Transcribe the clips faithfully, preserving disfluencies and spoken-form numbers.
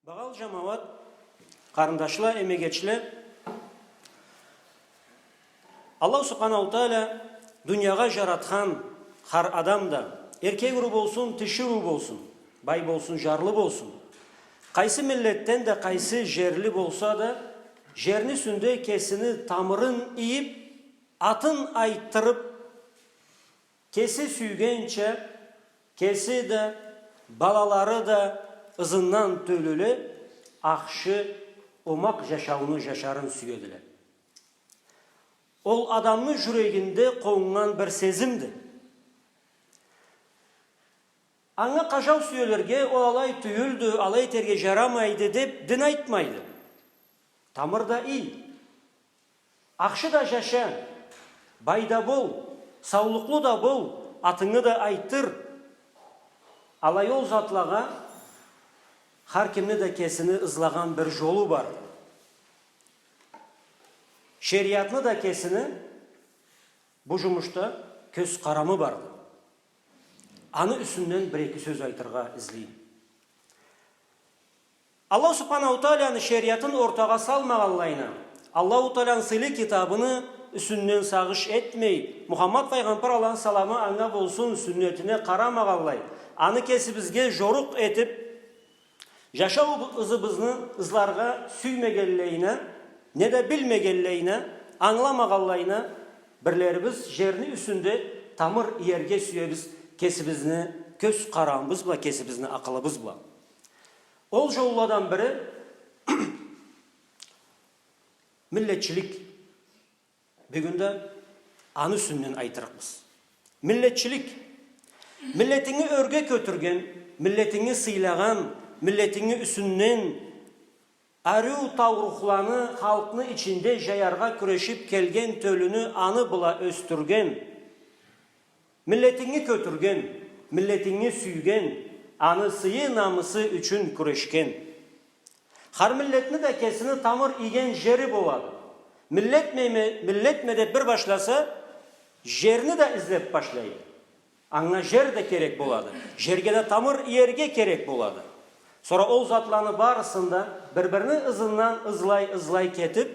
Багъалы джамауат, къарындашла, эмегечле, Аллаху Субханаху Тааля дуниягъа джаратхан хар адам да, эркек уру болсун, тиширыу болсун, бай болсун, джарлы болсун, къайсы миллетден да, къайсы джерли болса да, джерни юсюнде кесини тамырын ийиб, атын айтдырыб, кеси сюйгенча, кеси да, балалары да ызындан тёлюле, ахшы, омакъ джашауну джашарын сюедиле. Ол адамны джюрегинде къоннган бир сезимди. Анга къажау сюелирге, ол алай тюйюлдю, алай этерге джарамайды деб дин айтмайды. Тамыр да ий. Ахшы да джаша, бай да бол, саулукълу да бол, атынгы да айтдыр. Алай ол затлагъа хар кимни да кесини ызлагъан бир джолу барды. Шериатны да кесини бу джумушда кёз къарамы барды. Аны юсюнден бир-эки сёз айтыргъа излейме. Аллаху Субханаху Тааляны шериатын ортагъа салмагъанлайына, Аллаху Тааляны сыйлы китабыны юсюнден сагъыш этмей, Мухаммад файгъамбар, Аллахны саламы анга болсун, сюннетине къарамагъанлай, аны кесибизге джорукъ этиб, джашау ызыбызны ызларгъа сюймегенлейине, неда билмегенлейине, ангыламагъанлайына, бирлерибиз джерни юсюнде тамыр иерге сюебиз, кесибизни кёз къарамыбыз бла, кесибизни акъылыбыз бла. Ол джолладан бири миллетчилик. Бюгюн да аны юсюнден айтырыкъбыз. Миллетчилик. Миллетинги ёрге кётюрген, миллетинги сыйлагъан, миллетинги юсюнден ариу таурухланы халкъны ичинде джаяргъа кюрешиб келген тёлюню аны бла ёсдюрген, миллетинги кётюрген, миллетинги сюйген, аны сыйы, намысы ючюн кюрешген. Хар миллетни да кесини тамыр ийген джери болады. Миллетме, миллетме деб бир башласа, джерни да излеб башлайды. Анга джер да керек болады. Джерге да тамыр иерге керек болады. Сора ол затланы барысын да бир-бирини ызындан ызлай-ызлай кетиб,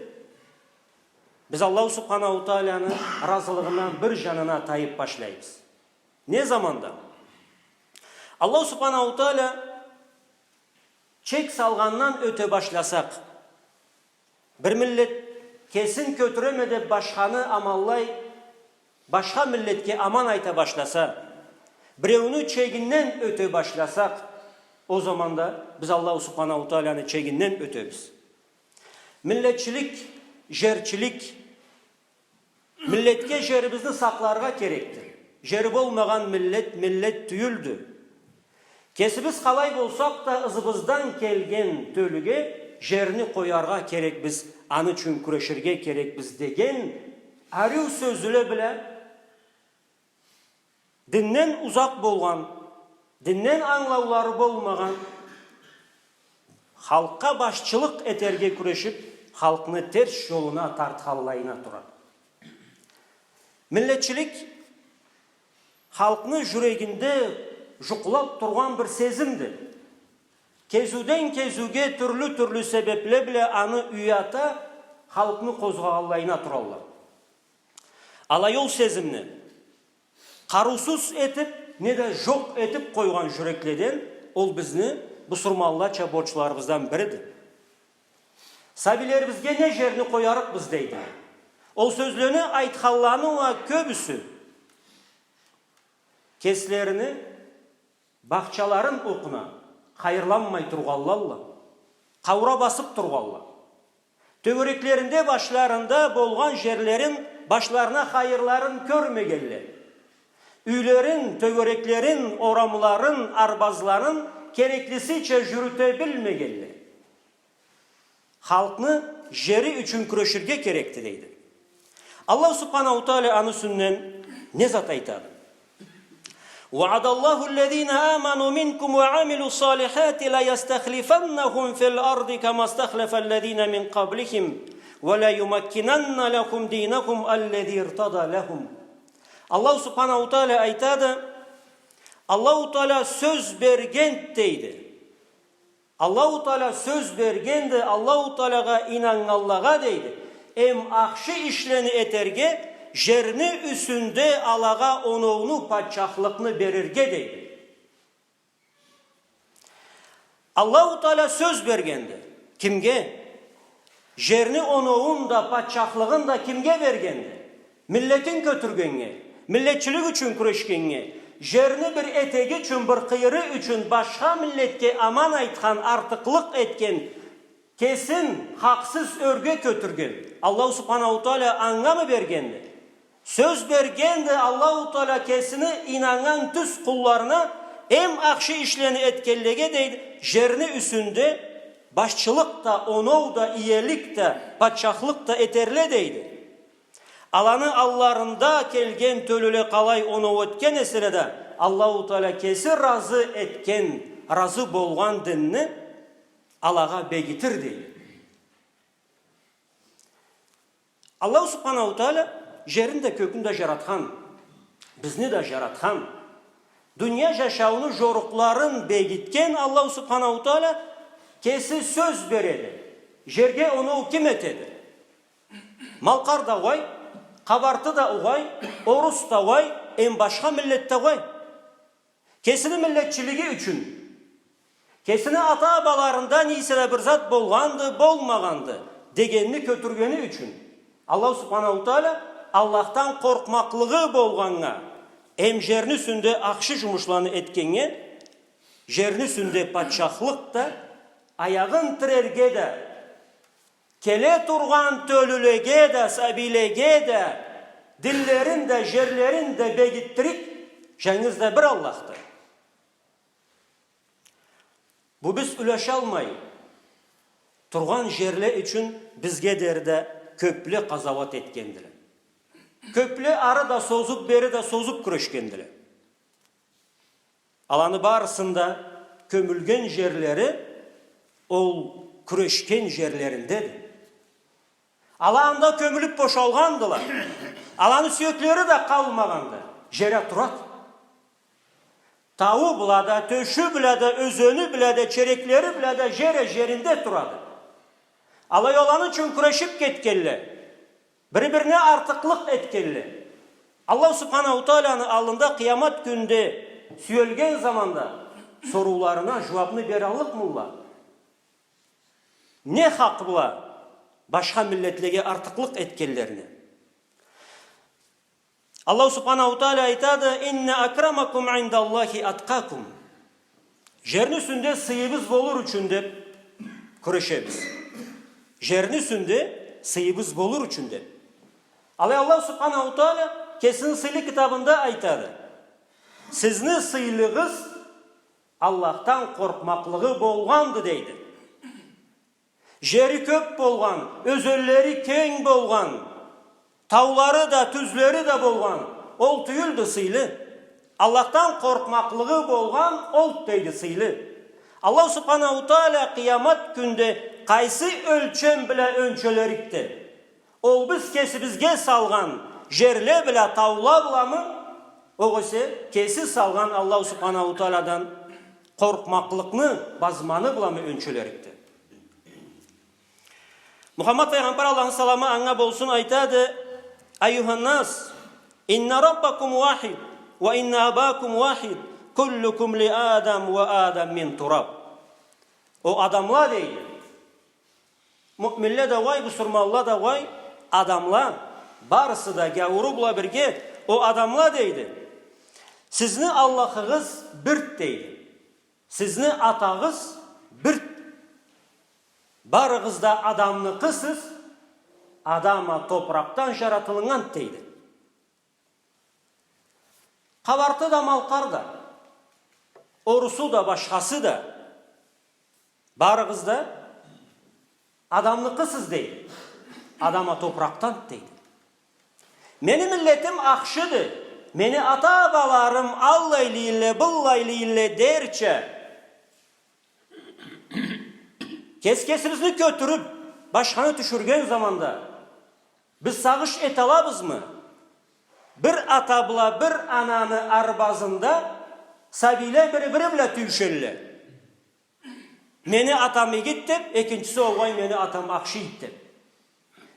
биз Аллаху Субханаху Тааляны разылыгъындан бир джанына тайыб башлайбыз. Не заманда Аллаху Субханаху Тааля чек салгъандан ёте башласакъ, бир миллет кесин кётюреме деб башханы аманлай, башха миллетге аман айта башласа, биреуню чегинден ёте башласакъ, ол заманда биз Аллаху Субханаху Тааляны чегинден ётебиз. Миллетчилик, джерчилик. Миллетге джерибизни сакъларгъа керекди. Джери болмагъан миллет, миллет тюйюлдю. Кесибиз къалай болсакъ да, ызыбыздан келген тёлюге джерни къояргъа керекбиз, аны ючюн кюреширге керекбиз деген ариу сёзле бла динден узакъ болгъан, динден ангылаулары болмагъан, халкъгъа башчылыкъ этерге кюрешиб, халкъны терс джолуна тартханлайына турады. Миллетчилик халкъны джюрегинде джукълаб тургъан бир сезимди. Кезиуден кезиуге тюрлю-тюрлю себебле бла аны уята, халкъны къозгъагъанлайына туралла. Алай ол сезимни къарыусуз этиб, неда джокъ этиб къойгъан джюрекледен ол бизни бусурманлача борчларыбыздан бириди. Сабийлерибизге не джерни къоярыкъбыз дейди. Ол сёзлени айтханланы уа кёбюсю кеслерини бахчаларын окъуна хайырланмай тургъанлалла, къаура басыб тургъанла. Тёгереклеринде, башларында болгъан джерлерин, башларына хайырларын кёрмегенле. Юйлерин, тёгереклерин, орамларын, арбазларын кереклисича джюрюте билмегенле. Халкъны джери ючюн кюреширге керекди, дейди. Аллаху Субханаху Тааля аны юсюнден не зат айтады? وعد الله الذين آمنوا منكم وعملوا الصالحات ليستخلفنهم في الأرض كما استخلف الذين من قبلهم وليمكنن لهم دينهم الذي ارتضى لهم. Аллаху Субханаху Тааля айтады, Аллаху Тааля сёз берген, дейди. Аллаху Тааля сёз бергенди Аллаху Тааляга ийнаннганлагъа, дейди, эм ахшы ишлени этерге, жерни юсюнде алагъа оноуну, патчахлыкъны берирге, дейди. Аллаху Тааля сёз бергенди. Кимге? Жерни оноуун да, патчахлыгъын да кимге бергенди? Миллетин кётюргеннге, миллетчилик ючюн кюрешгеннге, жерни бир этеги ючюн, бир къыйыры ючюн башха миллетге аман айтхан, артыкълыкъ этген, кесин хакъсыз ёрге кётюрген Аллаху Субханаху Тааля ангамы бергенди? Сёз бергенди Аллаху Тааля кесини ийнаннган тюз къулларына, эм ахшы ишлени этгенлеге, дейди, жерни юсюнде башчылыкъ да, оноу да, иелик да, патчахлыкъ да этерле, дейди. Аланы алларында келген тёлюле къалай оноу этген эселе да, Аллаху Тааля кеси разы этген, разы болгъан динни алагъа бегитир, дейди. Аллаху Субханаху Тааля жерни да, кёкню да жаратхан, бизни да жаратхан, дуния жашауну жорукъларын бегитген Аллаху Субханаху Тааля кеси сёз береди. Жерге оноу ким этеди? Малкъар да угъай, къабарты да угъай, орус да угъай, эм башха миллет да угъай. Кесини миллетчилиги ючюн, кесини ата-бабаларында не эсе да бир зат болгъанды, болмагъанды дегенни кётюргени ючюн, Аллаху Субханаху Тааля Аллахдан къоркъмакълыгъы болгъаннга, эм жерни юсюнде ахшы жумушланы этгеннге, жерни юсюнде патчахлыкъ да, аягъын тирерге да, келе тургъан тёлюлеге да, сабийлеге да, динлерин да, жерлерин да бегитдирик жангыз да бир Аллахды. Бу биз юлешалмай тургъан жерле ючюн бизге дери да кёпле къазауат этгендиле. Кёпле ары да созуп, бери да созуп кюрешгендиле. Аланы барысында кёмюлген жерлери ол кюрешген жерлериндеди. Ала анда кёмюлюп бошалгъандыла. Аланы сюеклери да къалмагъанды. Жер а турады. Тауу бла да, тёшю бла да, ёзени бла да, череклери бла да жер а жеринде турады. Алай аланы ючюн кюрешип кетгенле. Бири-бирине артыкълыкъ этгенле. Аллаху Субханаху Тааляны аллында къыямат кюнде сюелген заманда сорууларына жууапны бераллыкъмыла? Не хакъ бла башха миллетлеге артыкълыкъ этгенлерине? Аллаху Субханаху Тааля айтады: «Инна акрамакум индаллахи аткъакум». Жерни юсюнде сыйыбыз болур ючюн деп кюрешебиз. Жерни юсюнде сыйыбыз болур ючюн деп. Алай Аллаху Субханаху Тааля кесини сыйлы китабында айтады: «Сизни сыйлыгъыз Аллахдан къоркъмакълыгъы болгъанды», — дейди. Жери кёп болгъан, ёзенлери кенг болгъан, таулары да, тюзлери да болгъан, ол тюйюлдю сыйлы. Аллахдан къоркъмакълыгъы болгъан олду, дейди, сыйлы. Аллаху Субханаху Тааля къыямат кюнде къайсы ёлчем бла ёнчелерикди? Ол биз кесибизге салгъан жерле бла, таула бламы, огъесе кеси салгъан Аллаху Субханаху Таалядан къоркъмакълыкъны базманы бламы ёнчелерикди? Мухаммад файгъамбар, Аллахны саламы анга болсун, айтады: «Айюханнас, инна раббакум вахид, ва инна абакум вахид, куллукум ли Адам, ва Адам мин тураб». О адамла, дейди, муъминле да угъай, бусурманла да угъай, адамла, барысы да гяууру бла бирге, о адамла, дейди, сизни Аллахыгъыз бирд, дейди. Сизни атагъыз бирд. Барыгъыз да адамныкъысыз, адам а топуракъдан жаратылыннган, дейди. Къабарты да, малкъар да, орусу да, башхасы да, барыгъыз да адамныкъысыз, дейди. Адам а топуракъдан, дейди. Мени миллетим ахшыды, мени ата-бабаларым аллай эдиле, быллай эдиле дерча, кес-кесибизни кётюрюп, башханы тюшюрген заманда, биз сагъыш эталабызмы? Бир ата бла бир ананы арбазында сабийле бири-бири бла тюйюшелле. Мени атам игит деб, экинчиси уа, уай, мени атам ахшы ит деб.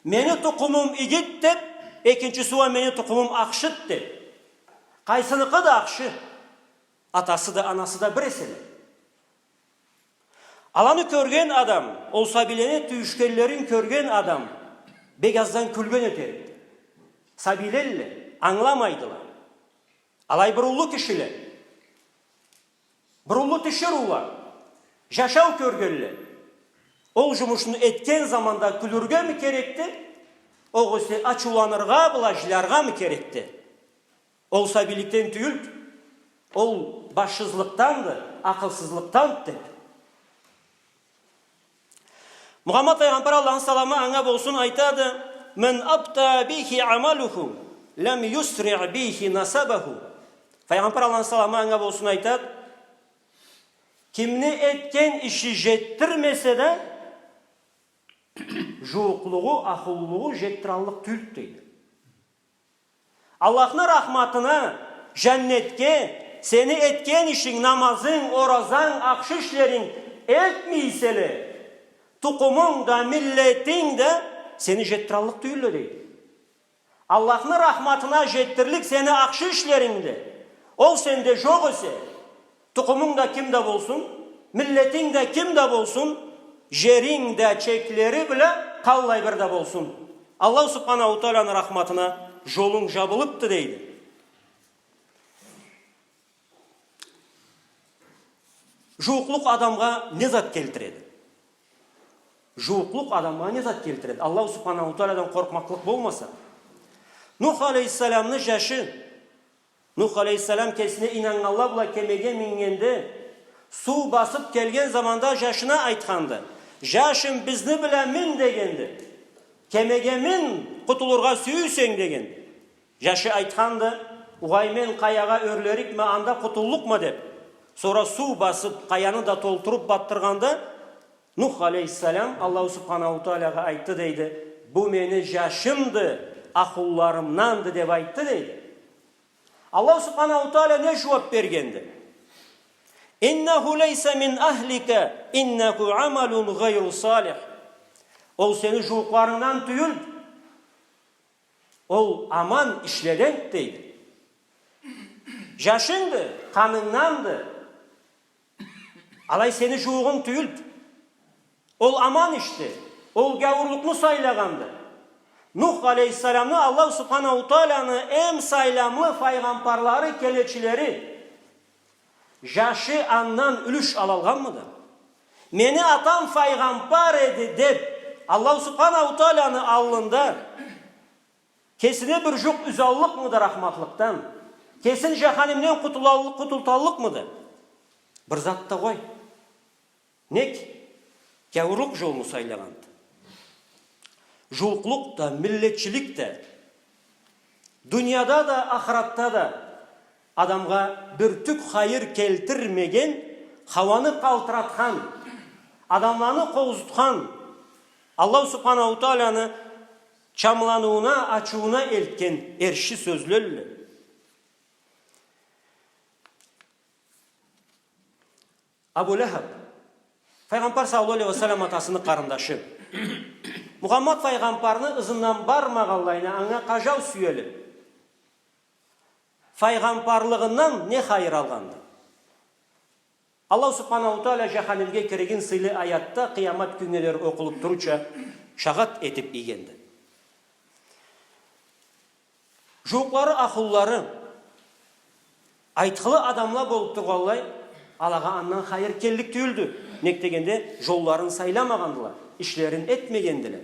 Мени тукъумум игит деб, экинчиси уа, мени тукъумум ахшыт деб. Къайсыныкъы да ахшы, атасы да, анасы да бир эселе. Аланы кёрген адам, ол сабийлени тюйюшгенлерин кёрген адам бек аздан кюлген этерикди. Сабийлелле, ангыламайдыла. Алай бир уллу кишиле, бир уллу тиширыула, жашау кёргенле. Ол жумушну этген заманда кюлюргеми керекди, огъесе ачыуланыргъа бла жиляргъамы керекди? Ол сабийликден тюйюлдю, ол башсызлыкъданды, акъылсызлыкъданды деб. Мухаммад файгъамбар, Аллахны саламы анга болсун, айтады: «Ман абтаъа бихи амалуху, лам юсриъ бихи насабуху». Файгъамбар, Аллахны саламы анга болсун, айтады: кимни этген иши жетдирмесе да, жууукълугъу, ахлулугъу жетдираллыкъ тюйюлдю, дейди. Аллахны рахматына, жаннетге сени этген ишинг, намазынг, оразанг, ахшы ишлеринг этмей эселе, тукъумунг да, миллетинг да сени жетдираллыкъ тюйюлле, дейди. Аллахны рахматына жетдирлик сени ахшы ишлеринг да, ол сенде жокъ эсе, тукъумунг да ким да болсун, миллетинг да ким да болсун, жеринг да чеклери бла къаллай бир да болсун, Аллаху Субханаху Тааланы рахматына жолунг жабылыпды, дейди. Жууукълукъ адамгъа не зат келтиреди? Жууукълукъ адамгъа не зат келтиреди? Аллаху Субханаху Тааладан къоркъмакълыкъ болмаса. Нух алейхиссаламны жашы, Нух алейхиссалам кесине ийнаннганла бла кемеге мингенде, суу басып келген заманда жашына айтханды: «Жашым, бизни бла мин», — дегенди. «Кемеге мин, къутулургъа сюйсенг», — дегенди. Жашы айтханды: «Угъай, мен къаягъа ёрлерикме, анда къутуллукъма», — деп. Сора суу басып, къаяны да толтуруп батдыргъанда, Нух алейхиссалам Аллаху Субханаху Таалагъа айтды, дейди: «Бу мени жашымды, ахлуларымданды», — деп айтды, дейди. Аллаху Субханаху Таала не жууап бергенди? «Иннаху лейса мин ахлика, иннаху амалун гъайру салих». Ол сени жууукъларынгдан тюйюлдю. Ол аман ишледен, дейди. Жашынгды, къанынгданды. Алай сени жуууугъунг тюйюлдю. Ол аман ишди. Ол гяуурлукъну сайлагъанды. Нух алейхиссаламны Аллаху Субханаху Тааланы эм сайламлы файгъамбарлары, келечилери. Жашы андан юлюш алалгъанмыды? «Мени атам файгъамбар эди», — деп, Аллаху Субханаху Тааланы аллында кесине бир жукъ юзаллыкъмыды рахматлыкъдан? Кесин жаханимден къутулаллыкъ-, къутулталлыкъмыды? Бир зат да къой. Нек? Гяуурлукъ жолну сайлагъанды. Жууукълукъ да, миллетчилик да, дунияда да, ахыратда да адамгъа бир тюк хайыр келтирмеген, хауаны къалтыратхан, адамланы къозутхан, Аллаху Субханаху Тааланы чамланыууна, ачыууна элтген эрши сёзлелле. Абу Лахаб, файгъамбар саллаллаху алейхи ва саллам атасыны къарындашы, Мухаммад файгъамбарны ызындан бармагъанлайына, анга къажау сюелип, файгъамбарлыгъындан не хайыр алгъанды? Аллаху Субханаху Таала жаханимге киргин сыйлы аятда къыямат кюннге дери окъулуп турурча шагъат этип ийгенди. Жууукълары, ахлулары айтхылы адамла болуп тургъанлай, алагъа андан хайыр келлик тюйюлдю. Нек дегенде, жолларын сайламагъандыла, ишлерин этмегендиле.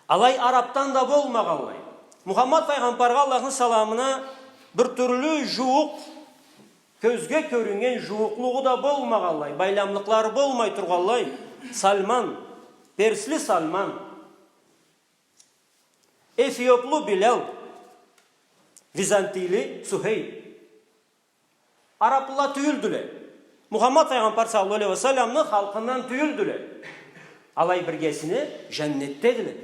Алай арапдан да болмагъанлай, Мухаммад файгъамбаргъа, Аллахны саламына, бир тюрлю жууукъ, кёзге кёрюннген жууукълугъу да болмагъанлай, байламлыкълары болмай тургъанлай, Салман, персли Салман, эфиоплу Билал, византийли Сухейб. Араплыла тюйюлдюле. Мухаммад файгъамбар саллаллаху алейхи ва салламны халкъындан тюйюлдюле. Алай биргесине жаннетдедиле.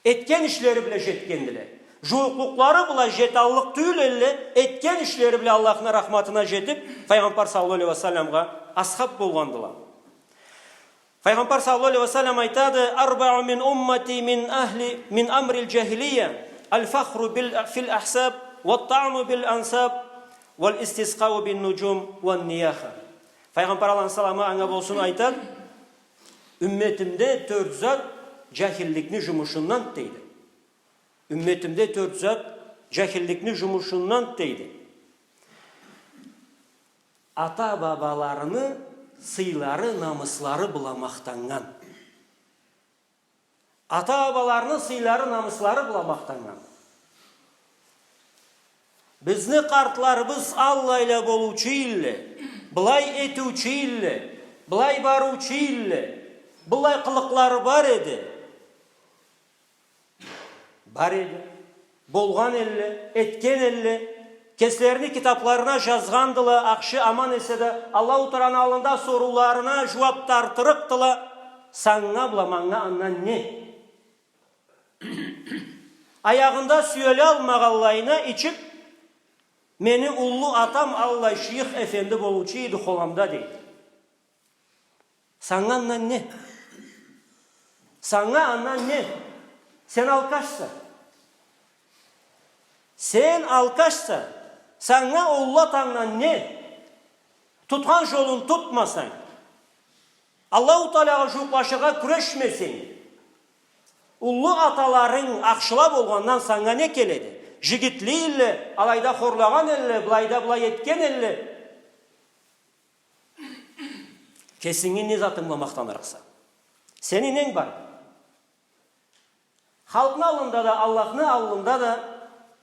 Этген ишлери бла жетгендиле. Жууукълукълары бла жеталлыкъ тюйюл элле, этген ишлери бла Аллахны рахматына жетип, Файгъамбар саллаллаху алейхи ва салламгъа асхаб болгъандыла. Файгъамбар саллаллаху алейхи ва саллам айтады: «Арбаъу мин уммати мин ахли, мин амрил джахилия, аль-фахру бил, фил ахсаб, ва таану бил ансаб, валь истискъау бин нуджум, ван нияха». Файгъамбар, Аллахны саламы анга болсун, айтады: «Умметимде тёрт зат джахилликни жумушундан», — дейди. «Умметимде тёрт зат джахилликни жумушундан», — дейди. Ата-бабаларыны сыйлары, намыслары бла махтаннган. Ата-бабаларыны сыйлары, намыслары бла махтаннган. Бизни къартларыбыз аллайла болуучу элле, былай этиучю элле, былай барыучу элле, былай къылыкълары бар эди. Бар эди. Болгъан элле, этген элле. Кеслерини китапларына жазгъандыла, ахшы-аман эсе да, Аллаху Тааланы аллында сорууларына жууап тартырыкъдыла. Санга бла манга андан не? Аягъында сюеле алмагъанлайына ичип, мени уллу атам аллай шыйых эфенди болуучу эди холамда, дейди. Санга андан не? Санга андан не? Сен алкашса. Сен алкашса, санга уллу атангдан не? Тутхан жолун тутмасанг, Аллаху Таалагъа жууукълашыргъа кюрешмесенг, уллу аталарынг ахшыла болгъандан санга не келеди? Жигитле элле, алайда хорлагъан элле, былайда былай этген элле. Кесинги не затынг бла махтанырыкъса? Сени ненг бар? Халкъны аллында да, Аллахны аллында да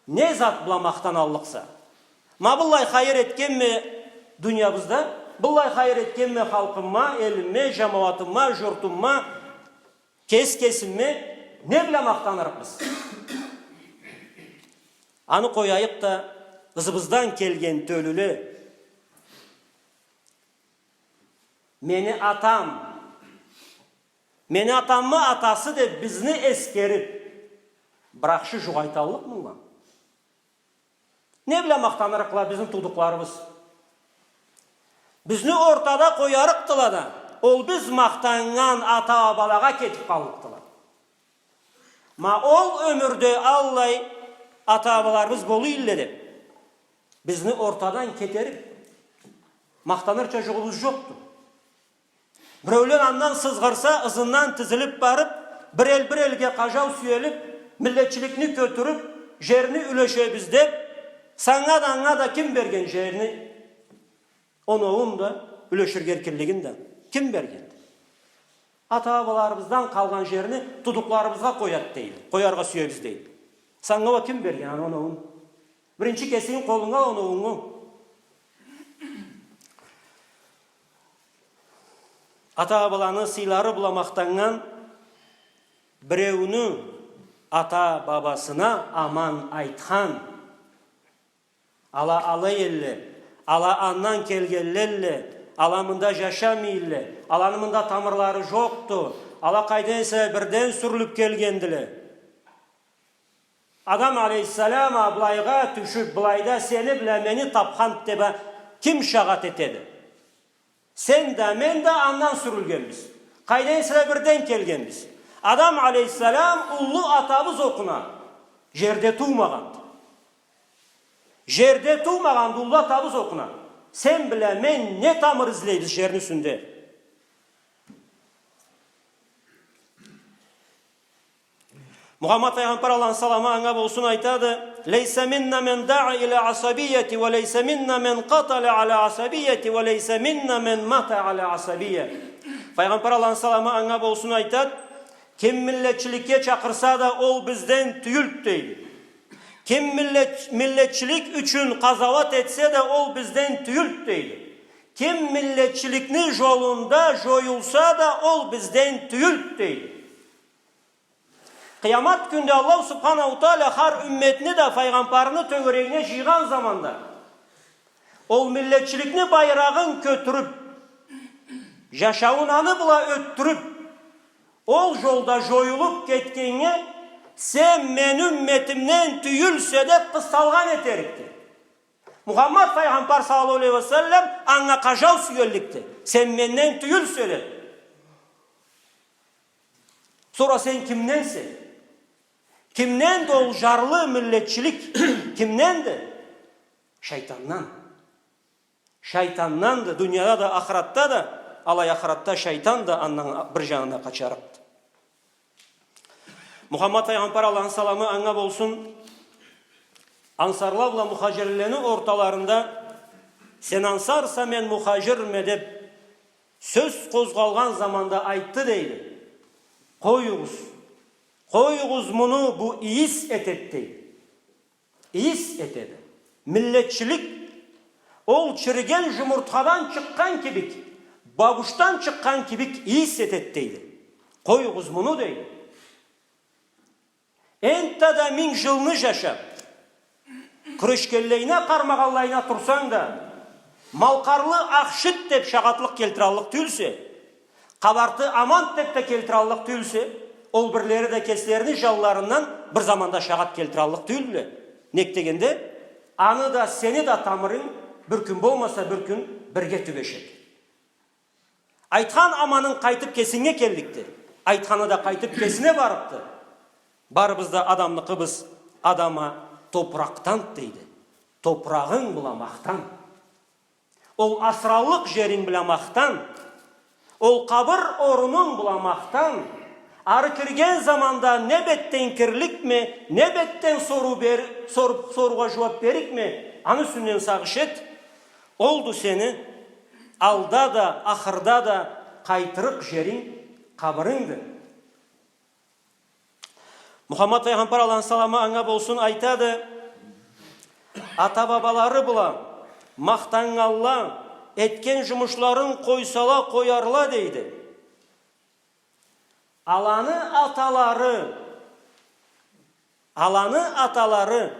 не зат бла махтаналлыкъса? Ма быллай хайыр этгенме дуниябызда, быллай хайыр этгенме халкъымма, элимме, жамауатымма, журтумма, кес-кесимме, не бла махтанырыкъбыз? Аны къояйыкъ да, ызыбыздан келген тёлюле. Мени атам, мени атамы атасы деп бизни эсгерип, бир ахшы жукъ айталлыкъмыла? Не бла махтанырыкъла бизни туудукъларыбыз? Бизни ортада къоярыкъдыла да, ол биз махтаннган ата-бабалагъа кетип къаллыкъдыла. Ма ол ёмюрде аллай ата-бабаларыбыз болуй элле деп, бизни ортадан кетерип, махтанырча жугъубуз жокъду. Биреулен андан сызгъырса, ызындан тизилип барып, бир эл бир элге къажау сюелип, миллетчиликни кётюрюп, жерни юлешебиз деп, санга да, анга да ким берген жерни? Оноуун да, юлеширге эркинлигин да ким бергенди? Ата-бабаларыбыздан къалгъан жерни туудукъларыбызгъа къояд дейди. Къояргъа сюебиз дейди. Санга уа ким берген аны оноуун? Биринчи кесинги къолунга оноуунгу. Ата-бабаланы сыйлары бла махтаннган, биреуню ата-бабасына аман айтхан. Ала алай элле, ала андан келгенле элле, ала мында жашамай элле, аланы мында тамырлары жокъду, ала къайдан эсе бирден сюрюлюп келгендиле. Адам алейхиссалам а былайгъа тюшюп, былайда сени бла мени тапханды деп а ким шагъат этеди? Сен да, мен да андан сюрюлгенбиз. Къайдан эсе бирден келгенбиз. Адам алейхиссалам уллу атабыз окъуна. Жерде туумагъанды. Жерде туумагъанды уллу атабыз окъуна. Сен бла мен не тамыр излейбиз жерни юсюнде? Мухаммад файгъамбар, Аллахны саламы анга болсун, айтады: «Лейса минна мен даа иля асабияти, ва лейса минна мен къаталя аля асабияти, ва лейса минна мен мата аля асабия». Файгъамбар, Аллахны саламы анга болсун, айтады: «Ким миллетчиликге чакъырса да, ол бизден тюйюлд», — дейди. «Ким миллет-, миллетчилик ючюн къазауат этсе да, ол бизден тюйюлд», — дейди. «Ким миллетчиликни жолунда жоюлса да, ол бизден тюйюлд», — дейди. Къыямат кюнде Аллаху Субханаху Тааля хар умметни да файгъамбарны тёгерегине жыйгъан заманда, ол миллетчиликни байрагъын кётюрюп, жашауун аны бла ётдюрюп, ол жолда жоюлуп кетгеннге Сен мени умметимден тюйюлсе деп къысталгъан этерикди. Мухаммад файгъамбар саллаллаху алейхи ва саллам анга къажау сюелликди. Сен менден тюйюлсе деп. Сора сен кимденсе? Кимденди ол жарлы миллетчилик? Кимденди? Шайтандан. Шайтанданды, дунияда да, ахыратда да, алай ахыратда шайтан да андан бир жанына къачарыкъды. Мухаммад файгъамбар, Аллахны саламы анга болсун, ансарла бла мухажирлени орталарында, «Сен ансарса, мен мухажирме» деп сёз къозгъалгъан заманда айтды, дейди: «Къоюгъуз, къоюгъуз муну, бу ийис этеди», дейди. Ийис этеди. Миллетчилик, ол чириген жумуртхадан чыкъгъан кибик, багушдан чыкъгъан кибик ийис этеди, дейди. Къоюгъуз муну, дейди. Энтта да минг жылны жашап, кюрешгенлейине, къармагъанлайына турсанг да, Малкъарлы Ахшыт деп шагъатлыкъ келтираллыкъ тюйюлсе, Къабарты Амант деп да келтираллыкъ тюйюлсе, ол бирлери да кеслерини жанларындан бир заманда шагъат келтираллыкъ тюйюлдюле. Нек дегенде, аны да, сени да тамырынг бир кюн болмаса бир кюн бирге тюбешеди. Айтхан аманынг къайтып кесинге келликди. Айтханы да къайтып кесине барыпды. Барыбыз да адамныкъыбыз, адама топуракъдан, дейди. Топурагъынг бла махтан. Ол асыраллыкъ жеринг бла махтан, ол къабыр орунунг бла махтан, ары кирген заманда не бетден кирликме, не бетден соруу бер-, сор-, соруугъа жууап берикме, аны юсюнден сагъыш эт. Олду сени алда да, ахырда да къайтырыкъ жеринг къабырынгды. Мухаммад файгъамбар, Аллахны саламы анга болсун, айтады: «Ата-бабалары бла махтаннганла этген жумушларын къойсала, къоярла», дейди. Аланы аталары, аланы аталары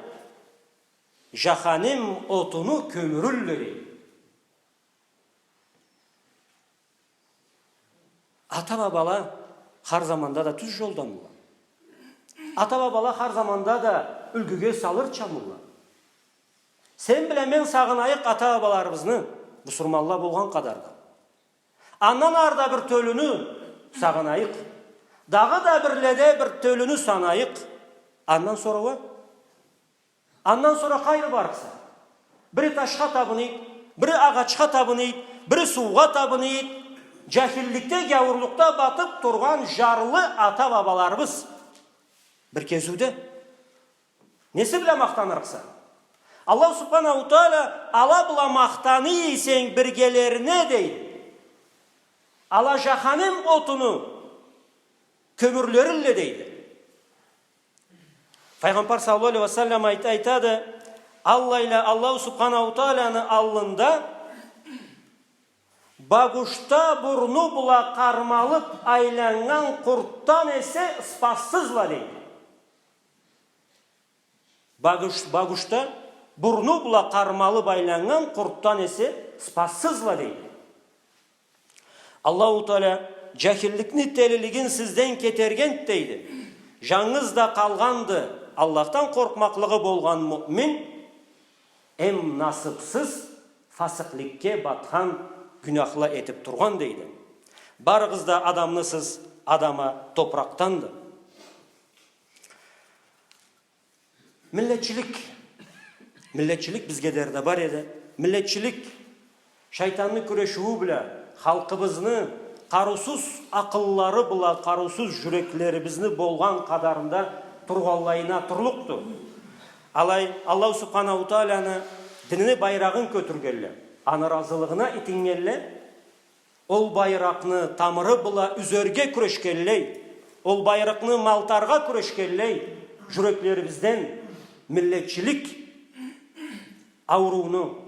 жаханим отуну кёмюрюлле, дейди. Ата-бабала хар заманда да тюз жолдамыла? Ата-бабала хар заманда да юлгюге салырчамыла? Сен бла мен сагъынайыкъ ата-бабаларыбызны, бусурманла болгъан къадарда. Андан ары да бир тёлюню сагъынайыкъ. Дагъыда бирледе бир тёлюню санайыкъ. Андан сора уа Андан сора къайры барыкъса? Бири ташха табыныйды, бири агъачха табыныйды, бири суугъа табыныйды. Жахилликде, гяуурлукъда батып тургъан жарлы ата-бабаларыбыз. Бир кезиуде неси бла махтанырыкъса? Аллаху Субханаху Тааля: «Ала бла махтаный эсенг биргелерине, — дейди, — ала жаханим отуну кёмюрлерилле», — дейди. Файгъамбар саллаллаху алейхи ва саллам айт-, айтады: «Аллайла Аллаху Субханаху Тааляны аллында багушда бурну бла къармалып айланнган къуртдан эсе ыспассызла», — дейди. Багуш-, багушда бурну бла къармалып айланнган къуртдан эсе ыспассызла, дейди. Аллаху Тааля жахилликни телилигин сизден кетерген, дейди. Жангыз да къалгъанды Аллахдан къоркъмакълыгъы болгъан муъмин, эм насыпсыз, фасыкълыкъгъа батхан, гюнахла этип тургъан, дейди. Барыгъыз да адамлысыз, адам а топуракъданды. Миллетчилик. Миллетчилик бизге дери да бар эди. Миллетчилик шайтанны кюрешиую бла, халкъыбызны къарыусуз акъыллары бла, къарыусуз жюреклерибизни болгъан къадарында тургъанлайына турлукъду. Алай, Аллаху Субханаху Тааляны динини байрагъын кётюргенле, аны ыразылыгъына итиннгенле, ол байракъны тамыры бла юзерге кюрешгенлей, ол байракъны малтаргъа кюрешгенлей, жюреклерибизден миллетчилик аурууну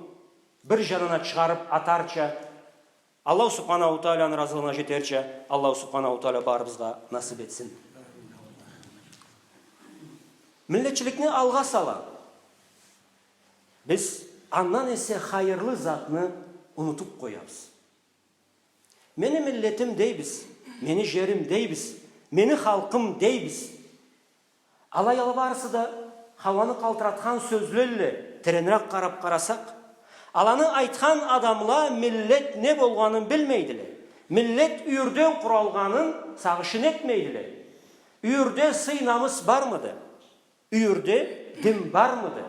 бир жанына чыгъарып атарча, Аллаху Субханаху Тааляны ыразылыгъына жетерча, Аллаху Субханаху Тааля барыбызгъа насып этсин. Миллетчиликни алгъа сала, биз андан эсе хайырлы затны унутуп къоябыз. Мени миллетим дейбиз, мени жерим дейбиз, мени халкъым дейбиз. Алай, ала барысы да Хауаны къалтыратхан сёзлелле. Теренирек къарап къарасакъ, аланы айтхан адамла миллет не болгъанын билмейдиле. Миллет юйюрден къуралгъанын сагъыш этмейдиле. Юйюрде сый-намыс бармыды? Юйюрде дин бармыды?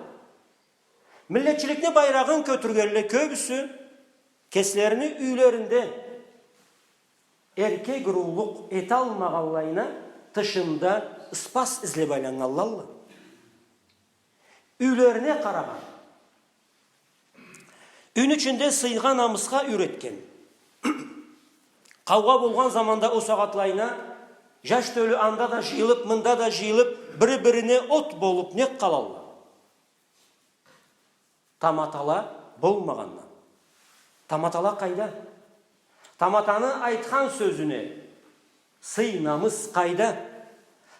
Миллетчиликни байрагъын кётюргенле кёбюсю кеслерини юйлеринде эркек-урулукъ эталмагъанлайына тышында ыспас излеп айланнганлалла. Юйлерине къарагъан. Юйню ичинде сыйгъа, намысха юйретген. Къаугъа болгъан заманда о сагъатлайына жаш тёлю анда да жыйылып, мында да жыйылып, бири-бирине от болуп нек къалалла? Таматала болмагъандан. Таматала къайда? Таматаны айтхан сёзюне сый-намыс къайда?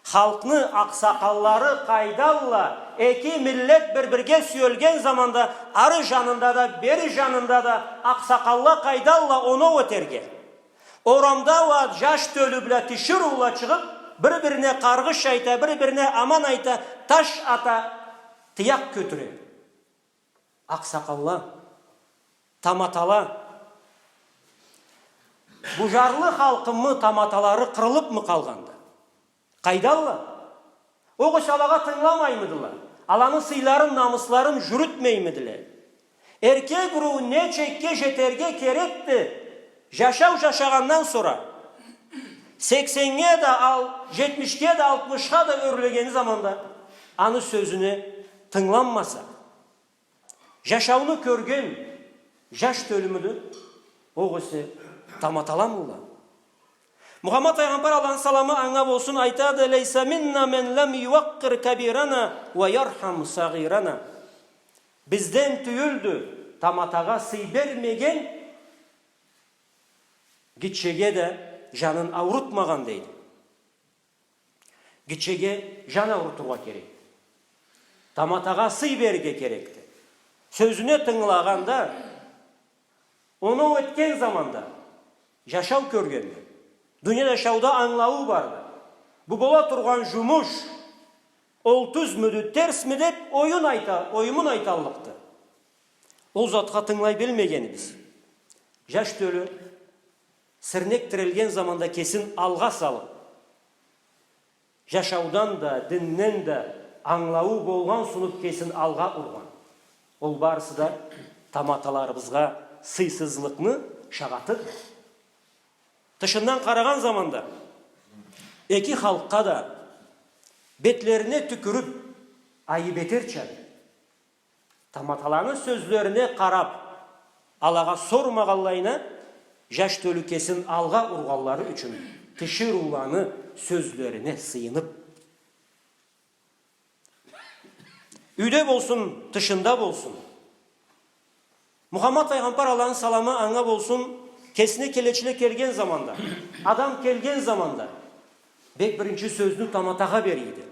Халкъны акъсакъаллары къайдалла? Эки миллет бир-бирге сюелген заманда ары жанында да, бери жанында да акъсакъалла къайдалла оноу этерге? Орамда уа жаш тёлю бла тиширыула чыгъып, бир-бирине къаргъыш айта, бир-бирине аман айта, таш ата, тыякъ кётюре. Акъсакъалла, таматала. Бу жарлы халкъымы таматалары къырылыпмы къалгъанды? Къайдалла? Огъесе алагъа тынгыламаймыдыла? Аланы сыйларын, намысларын жюрютмеймидиле? Эркек уруу не чекге жетерге керекди? Жашау жашагъандан сора, сексеннге да ал, жетмишге да, алтмышха да ёрлегени заманда аны сёзюне тынгыланмаса, жашауну кёрген жаш тёлюмюдю, огъесе таматаламыла? Мухаммад файгъамбар, Аллахны саламы анга болсун, айтады: «Лейса минна мен лам юваккъир кабирана ва ярхам сагъирана». Бизден тюйюлдю таматагъа сый бермеген, гитчеге да жанын аурутмагъан, дейди. Гитчеге жан аурутургъа керек. Таматагъа сый берирге керекди. Сёзюне тынгылагъанда, оноу этген заманда, жашау кёргенде, дуния жашауда ангылауу барды. Бу бола тургъан жумуш ол тюзмюдю, терсми деп оюн айта, оюмун айталлыкъды. Ол затха тынгылай билмегенибиз. Жаш тёлю сирнек тирелген заманда кесин алгъа салып, жашаудан да, динден да ангылауу болгъан сунуп кесин алгъа ургъан. Ол барысы да таматаларыбызгъа сыйсызлыкъны шагъатыды. Тышындан къарагъан заманда эки халкъгъа да бетлерине тюкюрюп, айып этерча, таматаланы сёзлерине къарап, алагъа сормагъанлайына, жаш тёлю кесин алгъа ургъанлары ючюн тиширыуланы сёзлерине сыйынып. Юйде болсун, тышында болсун. Мухаммад файгъамбар, Аллахны саламы анга болсун, кесине келечиле келген заманда, адам келген заманда, бек биринчи сёзню таматагъа берийди.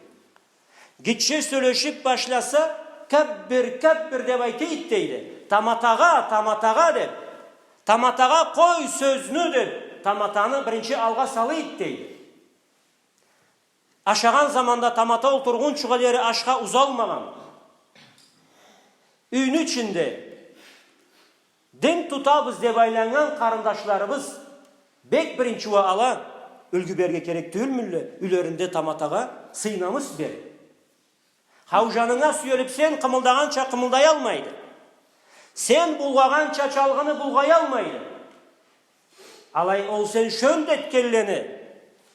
Гитче сёлешип башласа, «Каббир, каббир» деп айтыйды, дейди. Таматагъа, таматагъа деп. Таматагъа къой сёзню деп, таматаны биринчи алгъа салыйды, дейди. Ашагъан заманда тамата олтургъунчугъа дери ашха узалмагъан. Юйню ичинде дин тутабыз деп айланнган къарындашларыбыз бек биринчи уа ала юлгю берирге керек тюйюлмюдюле, юйлеринде таматагъа сый-намыс берип. Хау, жанынга сюелип, сен къымылдагъанча къымылдаялмайды. Сен булгъагъанча чалгъыны булгъаялмайды. Алай, ол сен шёндетгенлени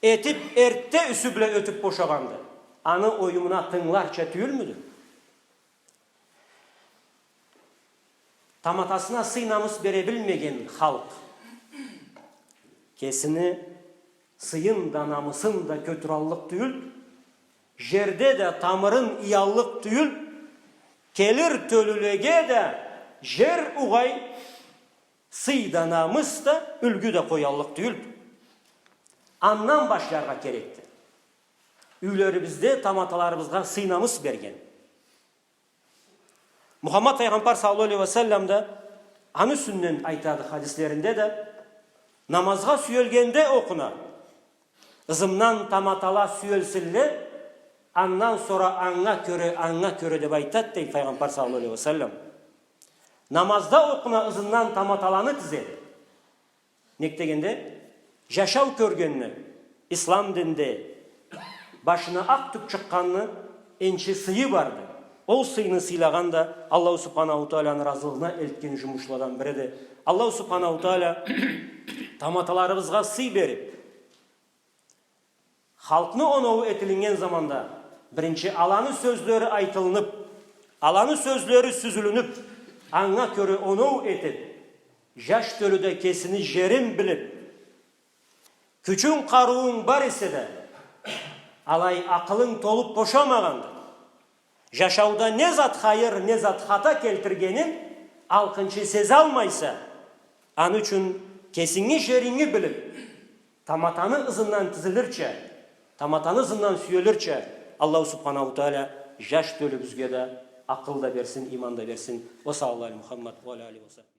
этип, эртте юсю бла ётюп бошагъанды. Аны оюмуна тынгыларча тюйюлмюдю? Таматасына сый-намыс бере билмеген халкъ кесини сыйын да, намысын да кётюраллыкъ тюйюлдю. Жерде да тамырын ыяллыкъ тюйюлдю. Келир тёлюлеге да жер угъай сый да, намыс да, юлгю да къояллыкъ тюйюлдю. Андан башларгъа керекди. Юйлерибизде таматаларыбызгъа сый-намыс берген. Мухаммад файгъамбар саллаллаху алейхи ва саллам да аны юсюнден айтады хадислеринде да: «Намазгъа сюелгенде окъуна, ызымдан таматала сюелсинле, Андан сора анга кёре, анга кёре деб айтад, дейди Файгъамбар саллаллаху алейхи ва саллам. Намазда окъуна ызындан таматаланы тизеди. Нек дегенде, жашау кёргенни, ислам динде башына акъ тюк чыкъгъанны энчи сыйы барды. Ол сыйны сыйлагъан да Аллаху Субханаху Тааляны разылыгъына элтген жумушладан бириди. Аллаху Субханаху Тааля таматаларыбызгъа сый бериб, халкъны оноуу этилиннген заманда, биринчи аланы сёзлери айтылыныб, аланы сёзлери сюзюлюнюб, анга кёре оноу этиб, жаш тёлю да кесини жерин билиб, кючюнг, къарыуунг бар эсе да, алай акъылынг толуб бошамагъанды. Жашауда не зат хайыр, не зат хата келтиргенин алкъынчы сезалмайса, аны ючюн кесинги жеринги билиб, таматаны ызындан тизилирча, таматаны ызындан сюелирча, Аллаху Субханаху Тааля жаш тёлюбюзге да акъыл да берсин, иман да берсин. Ва саллаллаху аля Мухаммад ва аля алихи ва сахбихи.